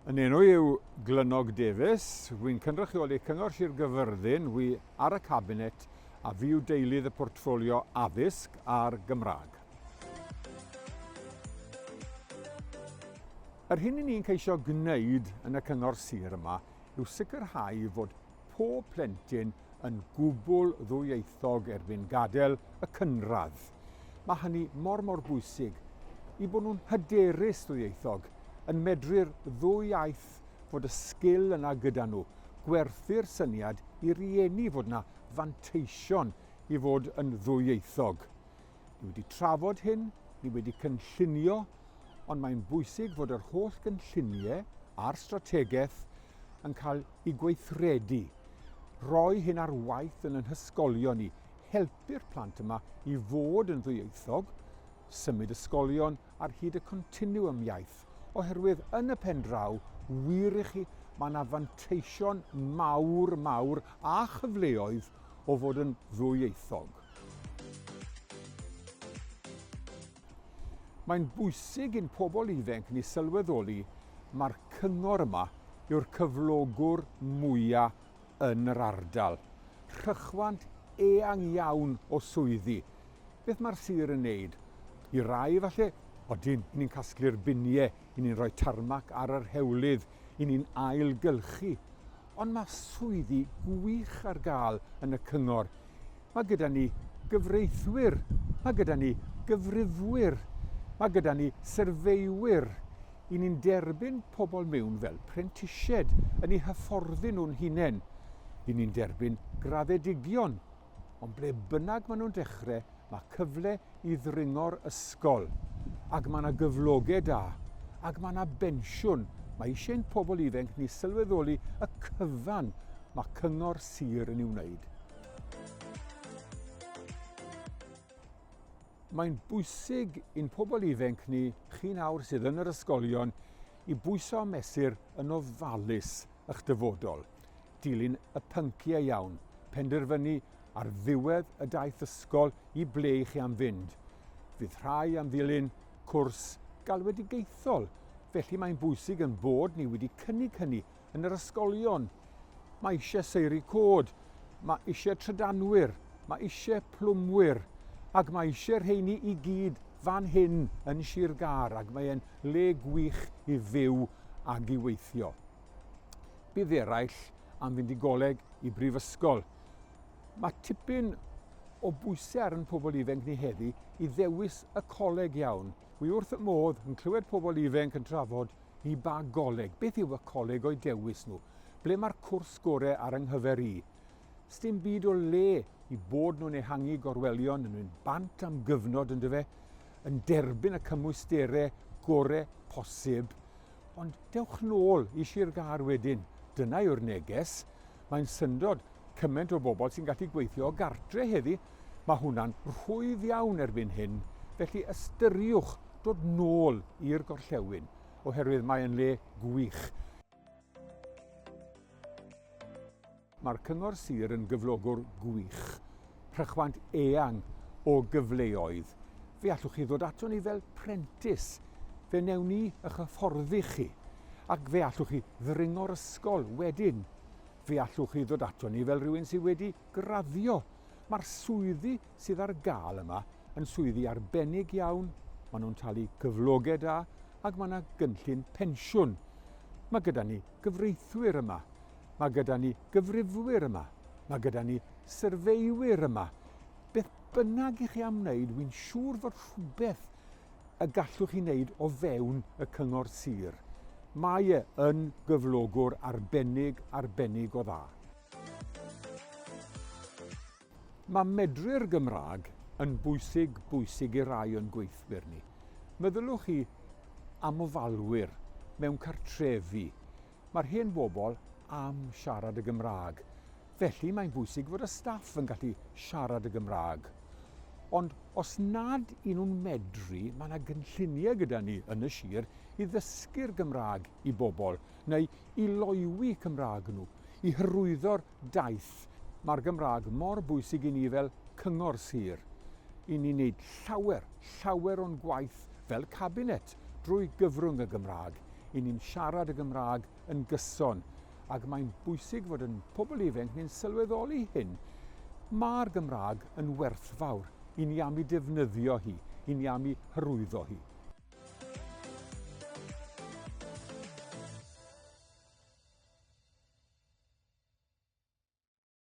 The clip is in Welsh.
Yn enw i yw Glynog Davies, wy'n cynrychioli Cyngor Sir Gyfyrddin, wy ar y Cabinet a fi yw deilydd y portffolio Addysg a'r Gymraeg. Yr hyn i ni'n ceisio gwneud yn y Cyngor Sir yma yw sicrhau fod pob plentyn yn gwbl ddwyieithog erbyn gadael y cynradd. Mae hynny mor mor bwysig i bod nhw'n hyderus ddwyieithog, yn medru'r ddwy iaith fod y sgil yna gyda nhw, gwerthu'r syniad i rieni fod yna fanteision i fod yn ddwyieithog. Ni wedi trafod hyn, ni wedi cynllunio, ond mae'n bwysig fod yr holl gynlluniau a'r strategaeth yn cael eu gweithredu. Rhoi hyn ar waith yn ein hysgolion ni, helpu'r plant yma i fod yn ddwyieithog, symud ysgolion ar hyd y continwwm iaith, oherwydd yn y pen draw, wir i chi, mae yna fanteision mawr, mawr a chyfleoedd o fod yn ddwyieithog. Mae'n bwysig i'n pobl ifenc ni sylweddoli mae'r cyngor yma yw'r cyflogwr mwya yn yr ardal. Rhychwant eang iawn o swyddi. Beth mae'r sir yn neud? I rai falle, odyn, i ni'n casglu'r biniau, i ni'n rhoi tarmac ar yr hewlydd, i ni'n ailgylchu. Ond mae swyddi gwych ar gael yn y cyngor. Mae gyda ni gyfreithwyr, mae gyda ni gyfrifwyr, mae gyda ni syrfeiwyr. I ni'n derbyn pobl mewn fel prentisied, yn eu hyfforddi nhw'n hunain. I ni'n derbyn graddedigion, ond ble bynnag maen nhw'n dechrau, mae cyfle i ddringo'r ysgol, ac mae yna gyflogau da, ac mae yna bensiwn. Mae eisiau ein pobl ifanc ni sylweddoli y cyfan mae cyngor sir yn ei wneud. Mae'n bwysig i'n pobl ifanc ni, chi nawr sydd yn yr ysgolion, i bwyso a mesur yn ofalus eich dyfodol. Dilyn y pynciau iawn, penderfynu ar ddiwedd y daith ysgol i ble i chi am fynd. Fydd rhai am ddilyn cwrs galwedigaethol, felly mae'n bwysig yn bod ni wedi cynnig hynny yn yr ysgolion. Mae eisiau seiri cod, mae eisiau trydanwyr, mae eisiau plwmwyr, ac mae eisiau rheini i gyd fan hyn yn Sir Gâr, ac mae'n le gwych i fyw ag i weithio. Bydd eraill am fynd i goleg, i brifysgol. Mae tipyn o bwysau ar yn pobl ifanc ni heddi i ddewis y coleg iawn. Wi wrth y modd yn clywed pobl ifanc yn trafod i ba goleg, beth yw y coleg o'u dewis nhw, ble mae'r cwrs gore ar yng nghyfer i. Sdim byd o le i bod nhw'n ehangu gorwelion yn mynd bant am gyfnod yn dyfe, yn derbyn y cymwysterau gore posib, Ond dewch nôl i Sir Gâr wedyn. Dyna yw'r neges. Mae'n syndod cymaint o bobl sy'n gallu gweithio o gartre heddi. Mae hwnna'n rhwydd iawn erbyn hyn, felly ystyriwch dod nôl i'r gorllewin, oherwydd mae yn le gwych. Mae'r Cyngor Sir yn gyflogwr gwych, rhychwant eang o gyfleoedd. Fe allwch chi ddod ato ni fel prentis, fe wnewn ni eich hyfforddi chi, ac fe allwch chi ddringo'r ysgol wedyn. Fe allwch chi ddod ato ni fel rhywun sydd wedi graddio. Mae'r swyddi sydd ar gael yma yn swyddi arbennig iawn, maen nhw'n talu cyflogau da ac mae yna gynllun pensiwn. Mae gyda ni gyfreithwyr yma Mae gyda ni gyfrifwyr yma. Mae gyda ni syrfeiwyr yma. Beth bynnag i chi am wneud, wy'n siŵr fod rhywbeth y gallwch chi wneud o fewn y cyngor sir. Mae e yn gyflogwr arbennig, arbennig o dda. Mae medru'r Gymraeg yn bwysig, bwysig i rai o'n gweithwyr ni. Meddyliwch chi am ofalwyr mewn cartrefi. Mae'r hen bobl am siarad y Gymraeg, felly mae'n bwysig fod y staff yn gallu siarad y Gymraeg. Ond os nad y'n nhw'n medru, mae yna gynlluniau gyda ni yn y sir i ddysgu'r Gymraeg i bobl, neu i loywi Cymraeg nhw, i hyrwyddo'r daith. Mae'r Gymraeg mor bwysig i ni fel cyngor sir. I ni'n neud llawer, llawer o'n gwaith fel cabinet drwy gyfrwng y Gymraeg. I ni'n siarad y Gymraeg yn gyson, ac mae'n bwysig fod yn pobl ifanc ni'n sylweddoli hyn. Mae'r Gymraeg yn werthfawr, i ni am ei defnyddio hi, i ni am ei hyrwyddo hi.